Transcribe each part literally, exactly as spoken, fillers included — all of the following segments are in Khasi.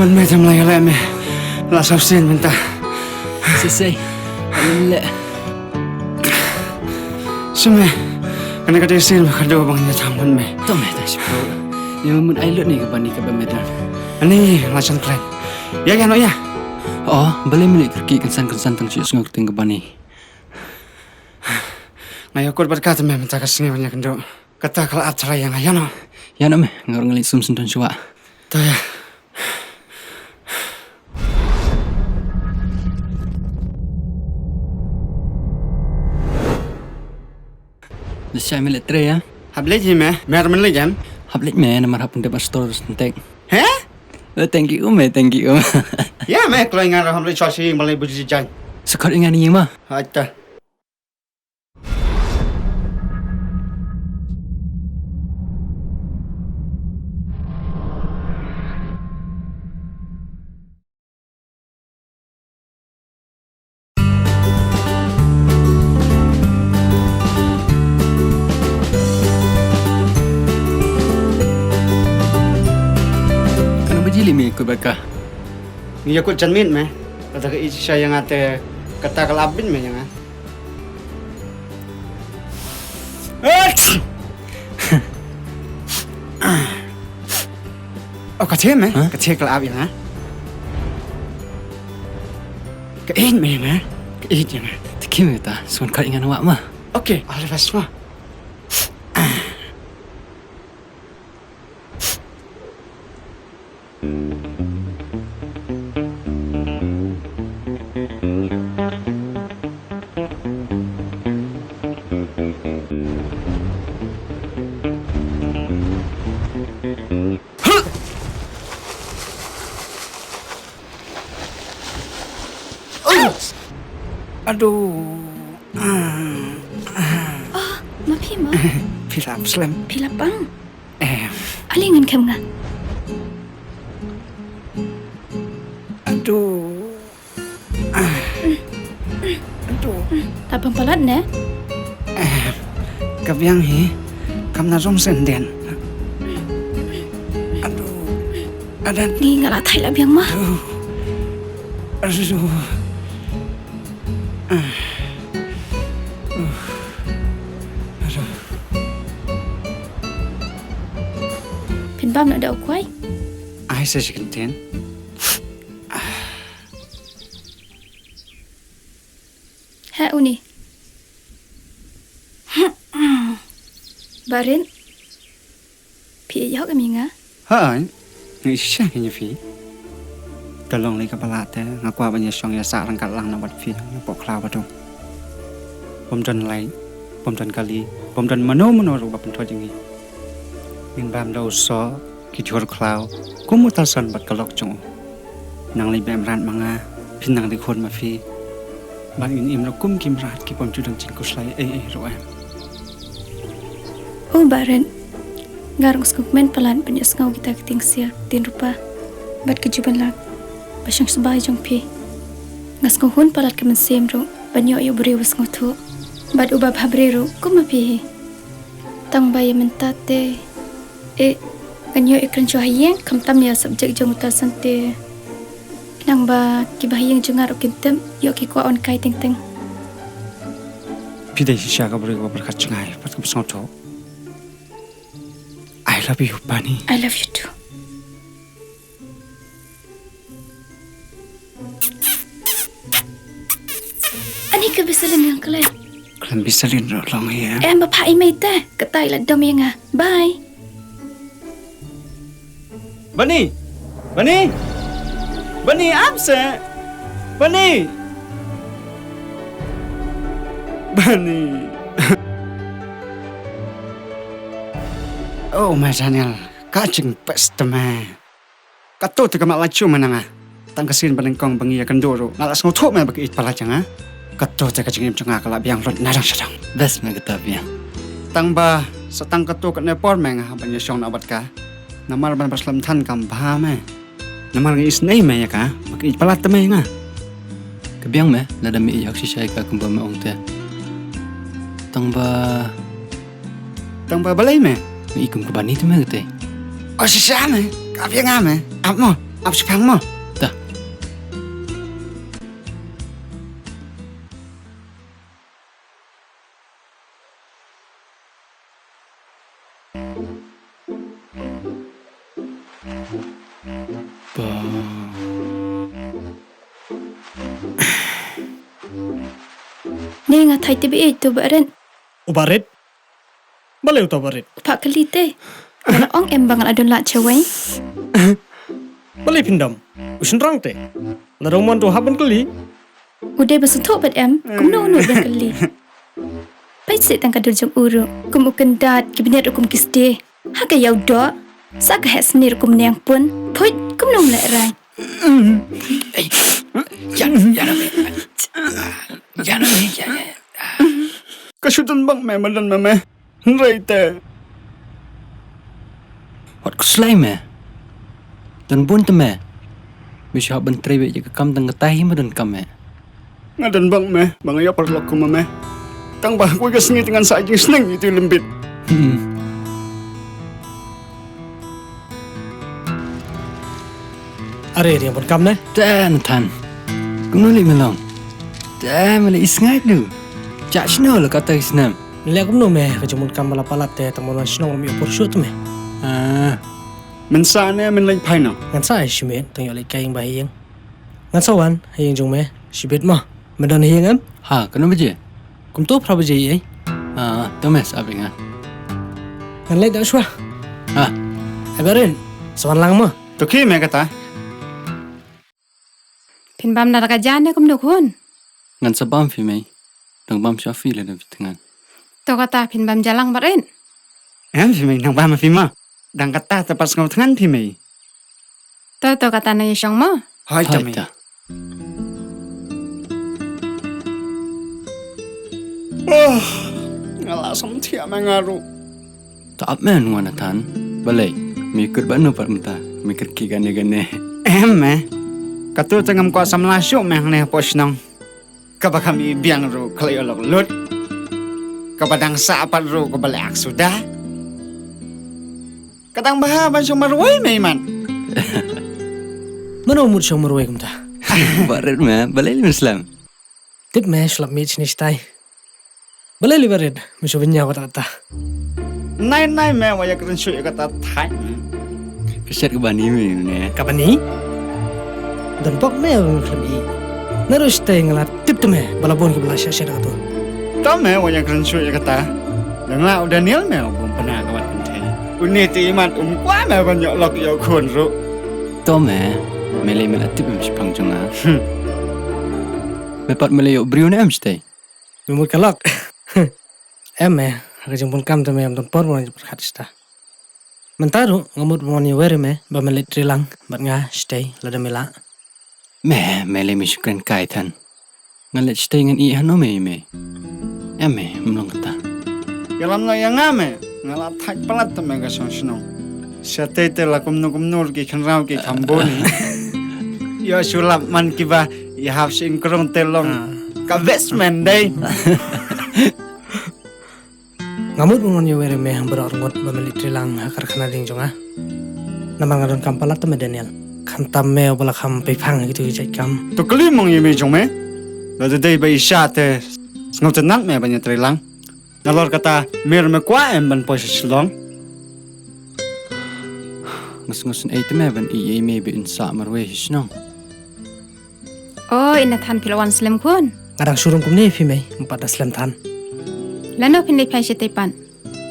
Ban me tam lai le me. La sab sin mynta. Sisei. Alin le. Sime. Kane ka dei sien ba ka dei ba ngan ïa thang ban me. To me ta shu. Ïa mun ai lut ni ka bani ka ba me dan. Ani la chan klan. Ïa ïa no ïa. Oh, balei me leh kyrkieh kynsan kynsan tang shu ïohsngew ka teng ka bani. Nga ïa kut bad ka te me mynta ka sngi ban ïa kynduh. Kata ka la ap tharai ïa nga ïa no. Ïa no me, nga ruh nga leit sum sendon shuwa. To ïa. Lashai me leit trei ïa. Hap leit hi me, me ar men leit ïa. Hap leit me, namar hap pyndep ar store stek. He? Oh, thank you me, thank you. Ïa me, kloi nga ruh hap leit shwa shi ïing ban leit buji jan. Sa khot ïa nga ni ma. Haita. Kano ba jili me kut bad ka? Ngi ïa kut janmiet me. Kata ka ïeit shisha ïa nga te kata ka la ap beiñ me ïa nga. Ach! Oh, ka thiah me? Huh? Ka thiah ka la ap ïa nga. Ka ïeit me ïa nga. Ka ïeit ïa nga. Te khie me ta, sngewbha kat ïa nga na wah ma. Okay, all the best ma. Aduh. Ah, ah. Ah, ma phi ma? Phi la ap slem. Phi la pang. Em. Ale ngan khem nga. Aduh. Ah. Aduh. Ta pang palat ne? Em. Ka biang hi. Kam na rong senden. Aduh. Adan. Ni nga la thai la biang ma. Aduh. Aduh. Ah. Uh. Aduh. Phin bam na da u kwai. Ai sa shi kyntien. Ha uni. Barin. Phi ïoh ka mi nga. Ha. Nga ïa shisha ïa phi. Ka long lei kaba lah te nga kwah ban ïa shong ïa sah ryngkat lang na bad phi na poh khlaw ba dum. Bym don lei, bym don kali, bym don mano mano ruh ba pynthut ïa ngi. Ngin bam da u soh, ki jhur khlaw, kum u Tarzan bad ka lok jong u. Nang lei ba em rat ma nga, phin nang lei khun ma phi. Bad ngin im ruh kum ki mrad ki bym ju don jingkhuslai ei ei ruh em. Oh, Bah Rit. Nga ruh nga sngewkmen palat ban ïohsngew kita ki tingsih, ktien rupa bad ka jubab lak ba shong sbai jong phi. Nga sngewhun palat ka mynsiem ruh ban ïoh ïa u briew ba sngewthuh bad uba bhabriew ruh kum ma phi hi. Tang ba ïa mynta te, eh, ngan ïoh ïa kren shuwa ha ïing, khamtam ïa subject jong u Tarzan te. Khnang ba kiba ha ïing jong nga ruh kin tip ïoh ki kwah wan kai teng teng. Phi dei shisha ka briew kaba pyrkhat jngai bad kaba sngewthuh. I love you, Bani. I love you too. Ani ka Bisalin yang kle. Khlem Bisalin ruh long ïa. Em ba pha i mei te, katai la dom ïa nga. Bye. Bani! Bani! Bani, ap se! Bani! Bani! Oh, ma Daniel, ka jingpes te me. Kato te ka mah la shu ma na nga. Tang ka sien ba nyngkong ba ngi ïa kynduh ruh nga la sngewthuh me ba ka ïeit palat ïa nga. Kato te ka jingim jong nga ka la biang lut na dang sha dang. Best me kata biang. Tang ba sa tang kato katne por me nga hap ban ïa shong noh bad ka. Namar ban ba slem than kam bha me. Namar nga isynei me ïa ka ba ka ïeit palat te me ïa nga. Ka biang me lada me ïeit hok shisha ïa ka kumba me ong te. Tang ba Tang ba balei me? Me i kum ka Bani te me kata. Oh shisha me. Ka biang nga me. Ap mo. Ap shipang mo. Ta. Ba. Ni nga thait te ba ïeit to ba rit. U Bah Rit? Balei uta u Bah Rit? U phah kali te. Nga la ong em ba nga la don lad shawei. Balei phin dom? U shynrang te. Lada u mon to hap ban kali. U dei ba sngewthuh bad em, kumno u nud ban kali. Peit seh tang ka dur jong u ruh, kum u kyndat, ki bniat ruh kum ki sdie. Ha ka ïaw doh, sa ka heh snier kum neng pun, phuit, kumno um lehrain. Ei, ïa, ïa na me. Ïa na me, ïa, ïa. Ka shu don bang me, ma don me me. Hynrei te. Wat khuslai me. Don bun te me. Me shu hap ban trei beit ïa ka kam tang katai hi ma don kam me. Nga don bang me, ba nga ïoh paralok kum ma me. Tang ba kawei ka sngi te ngan sa ai jingsneng ïa ute u lyndet. Hmm. Are, are, bun kam ne? Te Nathan. Kumno lei me long? Te me leh isngai lu. Chah shano la katta ki snem? Me leh kumno me, ka jingmut kam ba la palat te, tang ba wan shnong ram ïoh pur shuh te me. Ah. Mynsa ne men leit phai noh? Ngan sa ai shimet, tang ïoh leit kai ïing ba ha ïing. Ngan sa wan ha ïing jong me shibit mo. Me don ha ïing em? Ha, katno baje? Kumto phra baje ei. Ah, to me sa ap ïa nga. Ngan leit da shuwa. Ha. Ai Bah Rit, sa wan lang mo. To khie me kata. Phin bam na ka jan ne kumno khun? Ngan sa bam phi mei. Dang bam sha phi lada phi thngan. To kata phin bam ja lang Bah Rit. Em phi mei, nang bam phi ma. Dang kata te pat sngew thngan phi mei. To, to kata nang ïa shong mo. Hoi, hoi, to mei. Ta. Oh, nga la sam thiah me nga ruh. Ta ap me ngan Nathan. Balei? Me kut ba nu pat mynta. Me kut ki gane gane. Em me. Katu te ngam kwah samla shuh me hangne hapoh shnong. Kaba kham i biang ruh ka la ïoh lok lut. Kaba dang sah pat ruh kaba leh ak suda. Ka dang bha ban shong marwei me imat. Mano mut shong marwei kumta? Bah Rit me, balei lei me slem? Tip me shlap miet shini shtai. Balei lei Bah Rit, me shu bynñiaw kata kata. Nai nai me wa ïa kren shuh ïa kata thait me. Ka shet ka Bani me ne. Ka Bani? Don bok me wa me khlem i. Naru shtai nga la tip te me ba la bun ki ba la shet shet kata. To me wa ïa kren shuh ïa kata. Dang la u Daniel me u bum pynah ka wat kynthei. Une te imat um kwah me ban ïoh lok ïoh khun ruh. To me, me lei me la tip em shaphang jong nga. Hmm. Me pat me la ïoh briew ne em shatei? Me mut ka lok. Em me, ha ka jingbun kam te me em don por ban pyrkhat shatei. Mynta ruh nga mut ban wan ïawer ïa me ba me leit trei lang bad nga shatei lada me lah. Me, me lei me shu kren kai than. Nga leit shatei ngan ïeh hano me ïa me. Em me, ym long kata. Ïalam noh ïa nga me, nga la thait palat te me ka shong shnong. Shatei te la kumno kumno ruh ki khynraw ki kham bun. Ïoh shu lap man kiba ïahap sha ïing krung te long ka best man dei. Nga mut ban wan ïawer ïa me haba ryngot ba me leit trei lang ha ka karkhana ding jong nga. Namar nga donkam palat te me Daniel. Khamtam me uba la kham peiphang ha kitu ki jait kam. To kylli mong ïa i mei jong me. Lada dei ba i shah te sngewtynnat me ban ïatrei lang. Nalor kata me ruh me kwah em ban poi sha Shillong? Nga sngewsynei te me ban ïeh ïa i mei ba in sah marwei sha shnong. O, ina than phi la wan slem khun. Nga dang shu rung kumne ïa phi mei, ym pat da slem than. Lano phin leit phai shatei pat?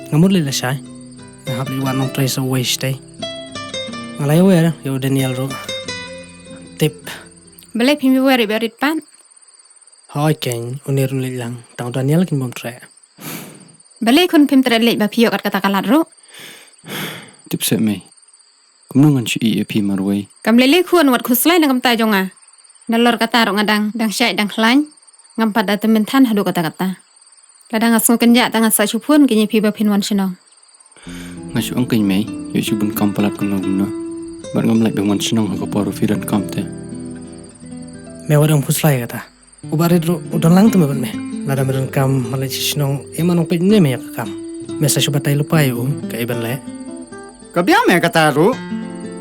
Nga mut leit lashai. Nga hap leit wad nongtrei sa uwei shatei. Nga la ïawer ïa u Daniel ruh. Tip. Balei phim ïawer ïa u Barit pat? Hooid keiñ, une ruh un leit lang. Tang u Daniel kin bym treh. Balei khun phim treh leit ba phi ïoh kat kata ka lad ruh? Tip seh mei. Kumno ngan shu ïeh ïa phi marwei? Kam lei lei khun, wat khuslai na ka bynta jong nga. Nalor kata ruh nga dang, dang shait dang khlaiñ. Ngam pat da tymmen than haduh katta katta. Lada nga sngew kynjah te ngan sa shu phone keiñ ïa phi ba phin wan shnong. Nga shu ong keiñ mei, ïoh shu bun kam palat kumno kumno. Bad ngam lait ban wan shnong ha ka por ba phi donkam te. Me wat ym khuslai kata. U Barit ruh u don lang te me bad me. Lada me donkam ban leit sha shnong, ïa ma nongpeit ne me ïa ka kam. Me sa shu batai lypa ïa u kaei ban leh. Ka biang me kata ruh.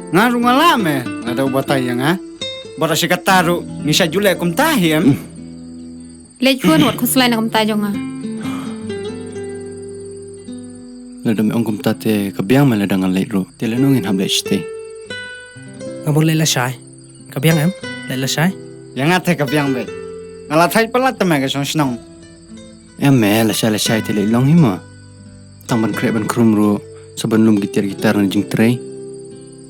Nga ruh nga lah me lada u batai ïa nga. Bad lashai kata ruh ngi sa ju leh kumta hi em. Leit khun, wat khuslai na ka bynta jong nga. Lada me ong kumta te ka biang me lada nga leit ruh. Te lano ngin hap leit shatei? Nga mut leit lashai. Ka biang em? Leit lashai? Ïa nga te ka biang beit. Nga la thait palat te me ka shong shnong. Em me, lashai lashai te leit long hi mo. Tang ban khreh ban khrum ruh sa ban lum ki tiar ki tar na jingtrei.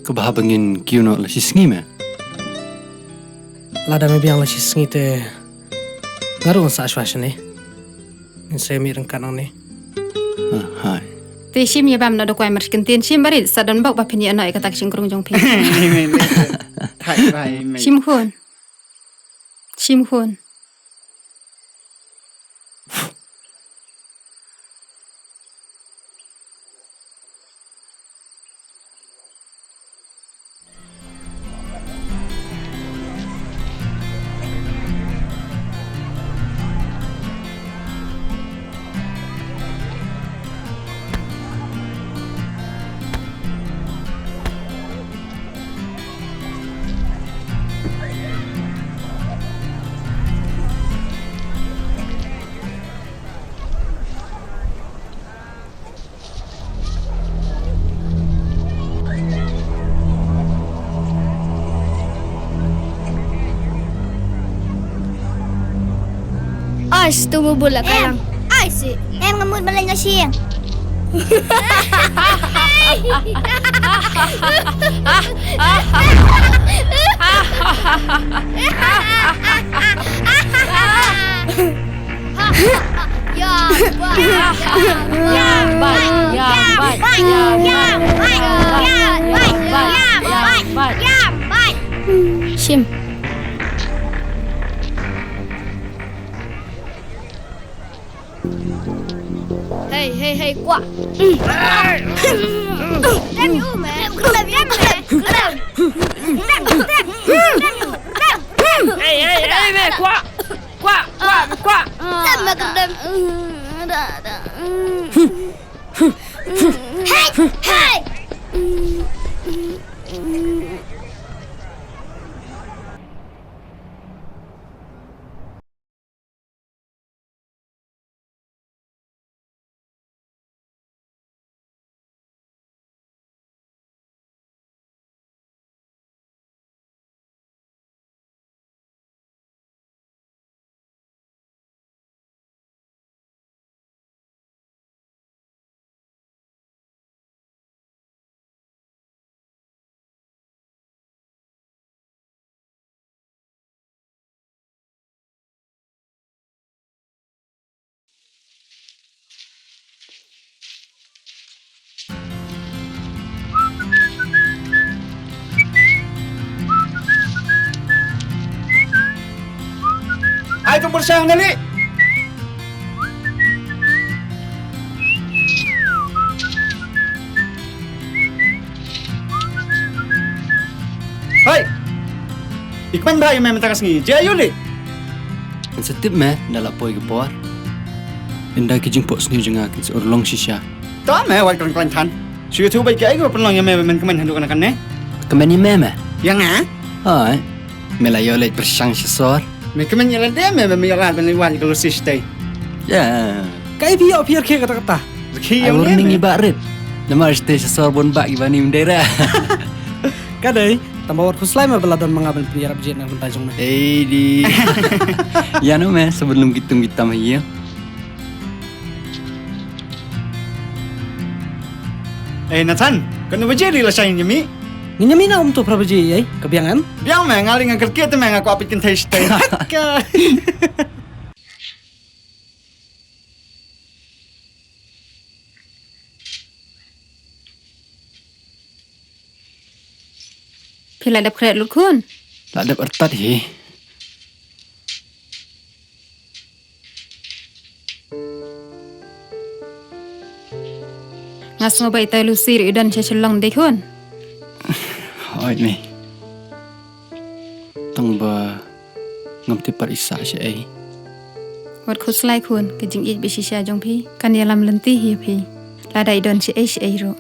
Kaba haba ngin kiew noh la shisngi me. Lada me biang la shisngi te nga ruh ngan sah shuwa shane. Ngin sa ïa mih ryngkat nangne. Ah, hai. Te shim ïa bam na da kwai mar kyntien, shim Barit, sa don bok ba phin ïeh noh ïa kata ka shynkrung jong phi. Thait bha i mei. Shim khun. Shim khun. Ais, tu bubul la kalang. Ais, em nga mut balai nga shing. Shim. Hey, hey, hey, kwah. Hey, hey, hey, me, kwah. Kwah, kwah, kwah. Hey, hey. Ai tong pyrshang na li. Hei. Ikmen ba ïa me mynta ka sngi. Je aïu li? Kan sa tip me da la poi ka por. Ynda ki jingphohsniew jong nga kin sa urlong shisha. To me wat kren kren than. Shu ïathuh beit kaei kaba pynlong ïa me ba men kmen haduh kane kane. Kmen ïa me me? Ïa nga? Hooid. Me la ïoh leit pyrshang sha sor. Me kmen ïa lade me ba me ïoh lad ban leit wad ïa ka Lucy shatei. Ïa. Kaei phi ïoh phi ïa rkhie katta katta? Rkhie ïa u warning me. Iba rit. Namar shatei sha sor bun bah iba nim dei re. Ka dei tang ba wat khuslai me ba la don ma nga ban pynïarap jied na ka bynta jong me. Ei di. Ïa no me sa ban lum ki tum ki tam ha ïing. Eh, Nathan, katno baje ri lashai ngin ïa mih? Ngin ïa mih na um to phra baje, eh? Ka biang em? Biang me, nga lei ngan kyrkieh te me nga kwah peit kynthei shatei. Ka. Phi la dep khreh lut khun? La dep artat hi. Nga sngew ba ita Lucy ruh i don sha Shillong de khun. Hooid mei. Tang ba ngam tip pat i sah shaei. Wat khuslai khun, ka jingïeit ba shisha jong phi kan ïalam lynti hi ïa phi. Lada i don shaei shaei ruh.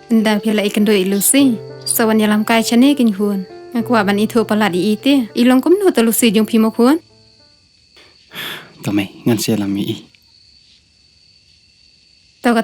Ynda phi la ïakynduh ïa i Lucy, sa wan ïalam kai shane kein khun. Nga kwah ban ithuh palat ïa i te. I long kumno ta Lucy jong phi mo khun? To mei, ngan sa ïalam ïa i. To ka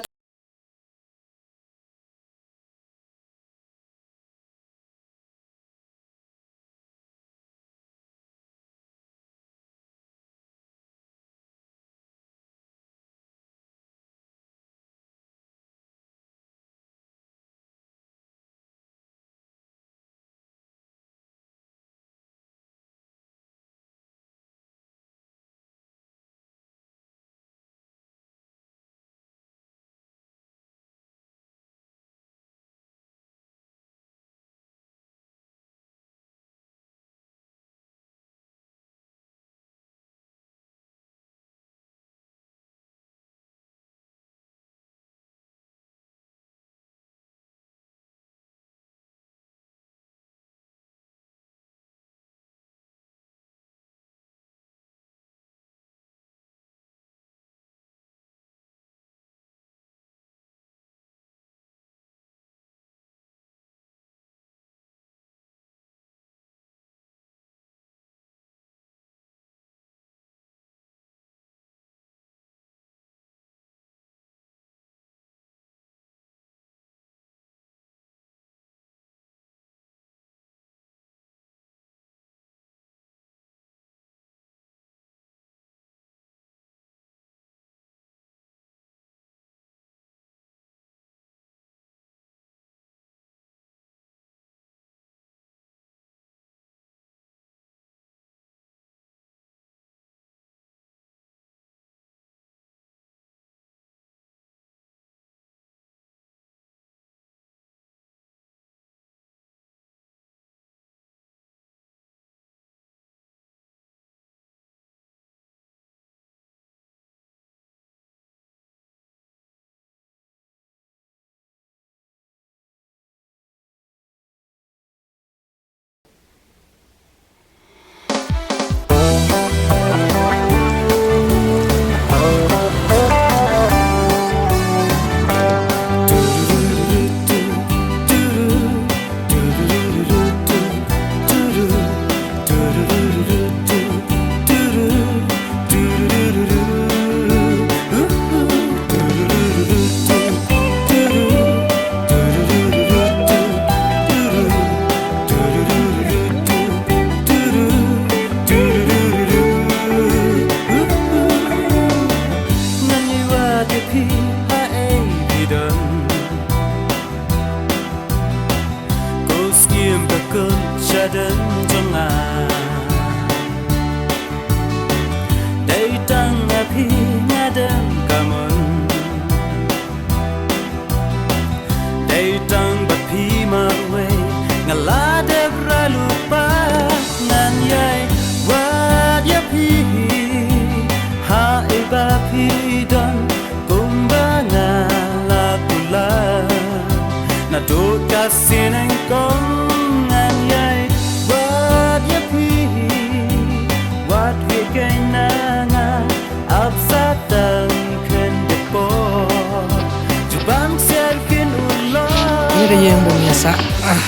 Ngan ïa wad ïa phi ha ei phi don. Ko skiem ka kut sha dem jong nga. Dei tang ha phi nga dem ka mon. Dei tang bad phi marwei nga la dep ra lypa. Ngan ïai wad ïa phi Ïeng bym ïa sah. Ah.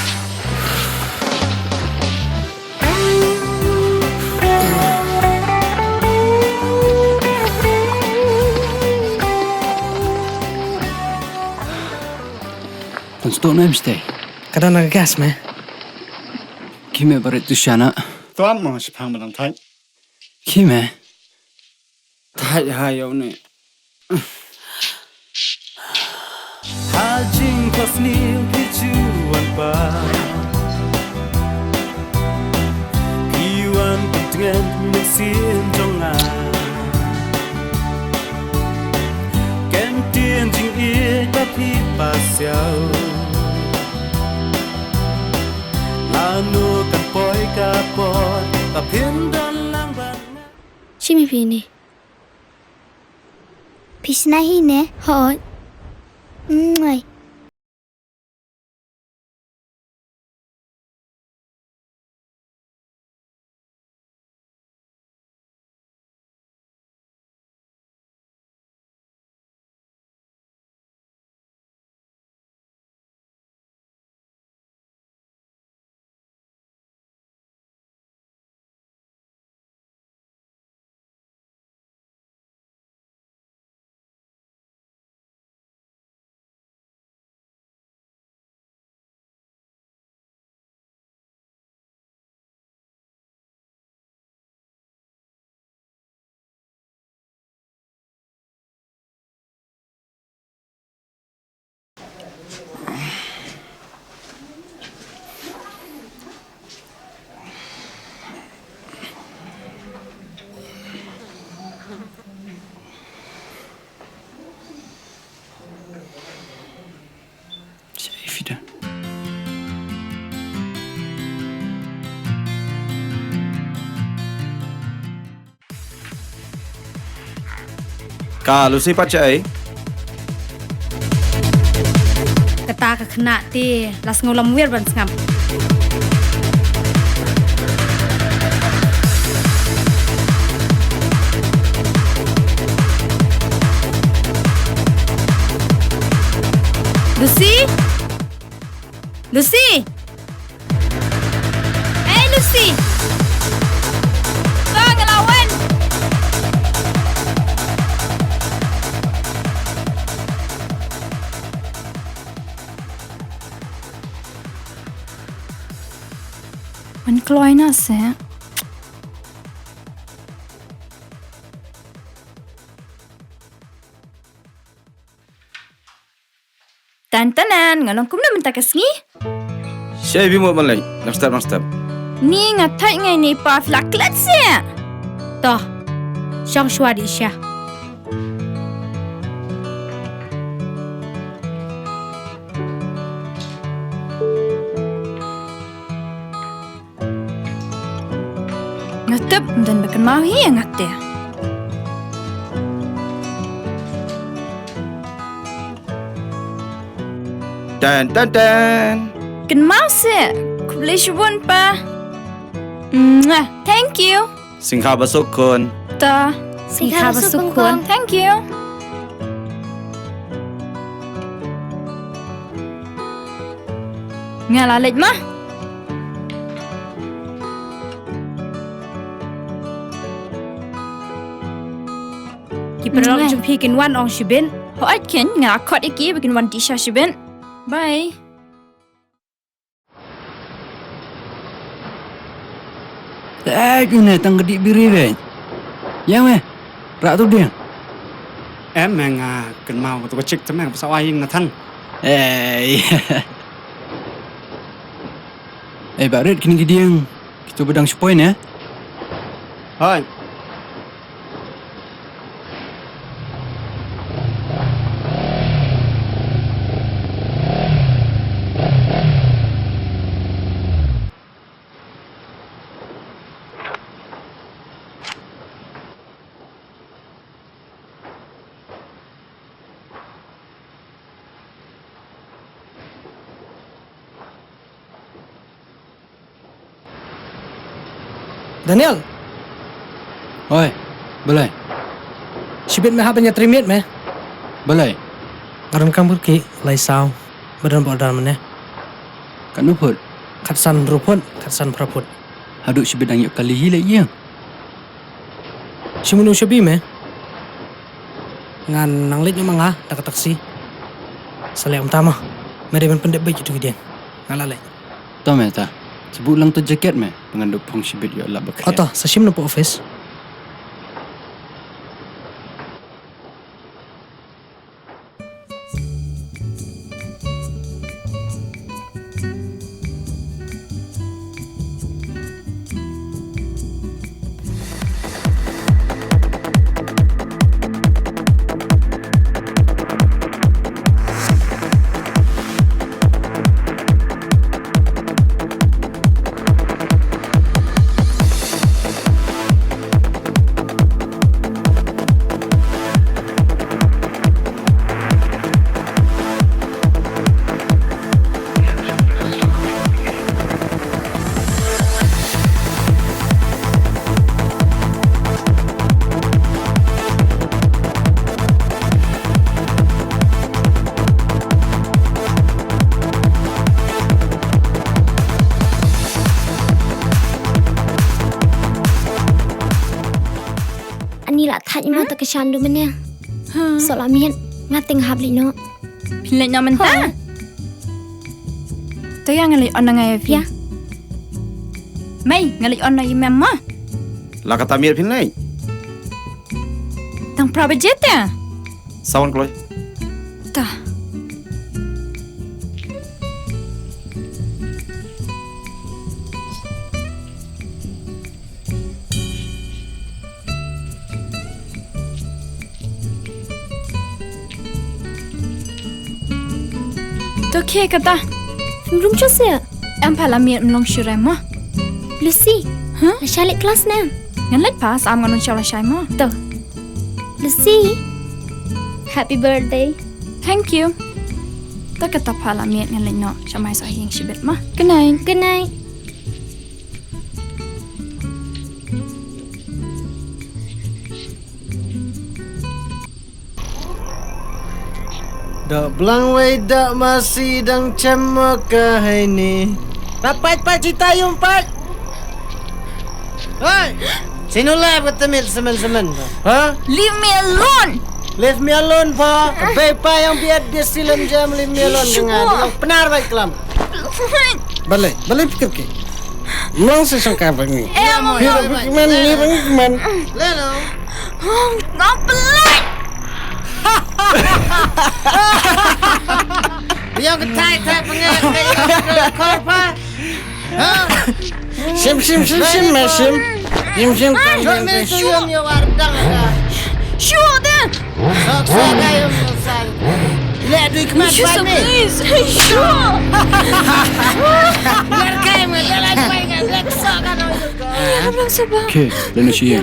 Kan sdang ne em sdei? Ka don na ka gas me. Khie me ba rit tu shana. Tuam mo, shiphang ba dang thait. Khie me. Thait ha ïa une. Ha jingkhuslai phi ju wan pat. Phi wan pyntngen mynsiem jong nga. Kem ktien jingïeit ba phi pasiaw. Lano ka poi ka poi ba phin don lang bad nga. Shim ïa phi ne. Phi shna hi ne? Hooid. Mwai. Ka Lucy pat shaei? Kata ka khynnah te la sngew lamwir ban sngap. Lucy? Lucy! Hei, Lucy! Ka nga la wan! Wan kloi na se. Tan tanan, nga long kumno mynta ka sngi? Shei bi mo ban leit, nang step nang step. Ni nga thait ngai ni pa phi la klet se. Toh, shong shuwa di sha. Nga tip ym don ba kynmaw hi ïa nga te. Tan tan tan. Kynmaw se. Khublei shibun pa. Mwah. Thank you. Sngewbha ba suk khun. Ta. Sngewbha ba suk khun. Thank you. Nga la leit ma. Ki paralok jong phi kin wan ong shibit. Hooid keiñ, nga la khot ïa ki ba kin wan dih sha shibit. Bye. Eh, une tang ka dih biri beit. Ïa me. Rah tu dieng. Em, me nga kynmaw katu ka chick te me, ba sa wai ïing Nathan. Eh, ïa. Eh, ba rit kine ki dieng. Kitu ba dang shu poi ne? Hooid. Daniel. Oi, balei? Shibit me hap ban ïatri miet me. Balei? Nga donkam kyrkieh lai saw ba don ba order mynne. Katno phut? Khatsan hynriew phut, khatsan phra phut. Haduh shibit dang ïoh kali hi leh ïing. Shimano shabi me? Ngan nang leit noh ma nga da ka taxi. Sa leh kumta ma. Me dei ban pyndep beit ïa tu ki dieng. Nga la leit. To me ta. Sa buh lang to jacket me. Ba ngan duh phong shibit ïoh lap ba khriat. Oto, sa shim na pa office. Ani la thait ma ta ka shan du mane. Sa la miet nga teng hap lei no. Phin leit noh mynta? Ha. To ïa nga leit on na nga ïa phi. Ïa. Mei, nga leit on na i mem ma. La kata miet phin leit? Tang phra baje te. Sawan kloi. Ta. To khie kata. Rum cho se. Em pha la miet mlong shurai mo. Lucy. Huh? La shai leh class ne? Ngan leit pass am ngan shai la shai mo. To. Lucy. Happy birthday. Thank you. To kata pha la miet ngan leit noh. Shamai sa hing shibit mo. Good night. Good night. Da blang wei da masi dang chem ka hai ni. Rapat pat cita yung pat. Hey, sino la ba temit semen semen. Ha? Leave me alone. Leave me alone pa. Ka bei pa yang biat dia silam jam leave me alone dengan. Sure. Yang penar baik kelam. Balai, balai pikir ke. Mang sa sangka bang ni. Eh, amo. Hira bikman, hira bikman. Lelo. Ngau pelai. Yang ketai tai pengek kai korpa. Ha? Sim sim sim sim ma sim. Sim sim kan. Jom me tu yang ya wardang ada. Sure then. Leh dui khmat bai me. Sure. Ler kai me, ler lai bai me, ler sa ka no. Okay, lena shi.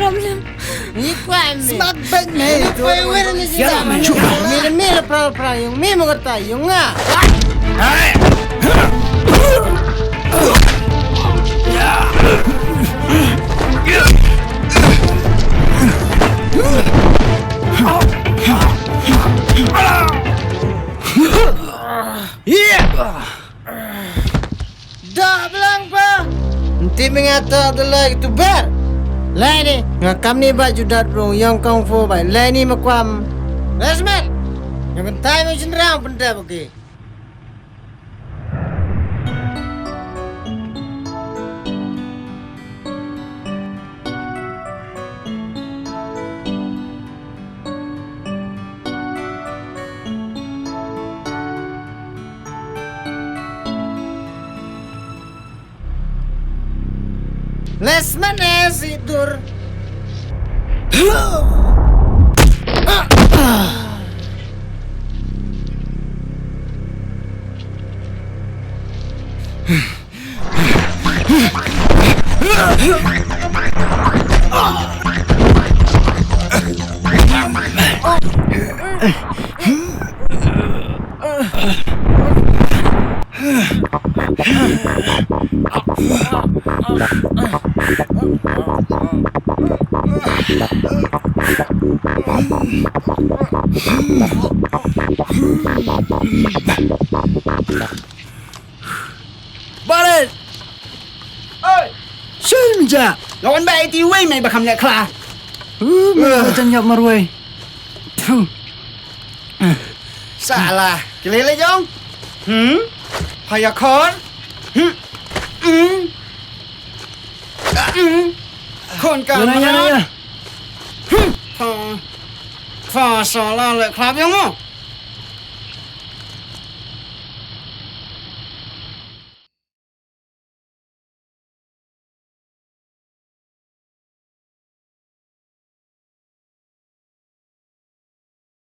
Ni kwai me. Smat bai me. Kwai wer ni shi. Me me pra pra yung me mo kata yung nga. Dah belang pa. Enti me nga ta da lai tu ber. Lai ni nga kam ni ba judat rung yang kung fu bai lai ni ma kwam. Resmen. Yang kentai mo jinrang benda bagi. Lesman es idur. Ja. Nga wan ba iti wei mei ba kham leh khla. Uh, mei ba jan yap marwei. Phew. Sala, ki leh leh jong. Hmm? Haya khon. Hmm. Hmm. Hmm. Khon ka. Yana, yana, mana? Ya. Hmm. Pha. Pha sala leh khlap jong mo.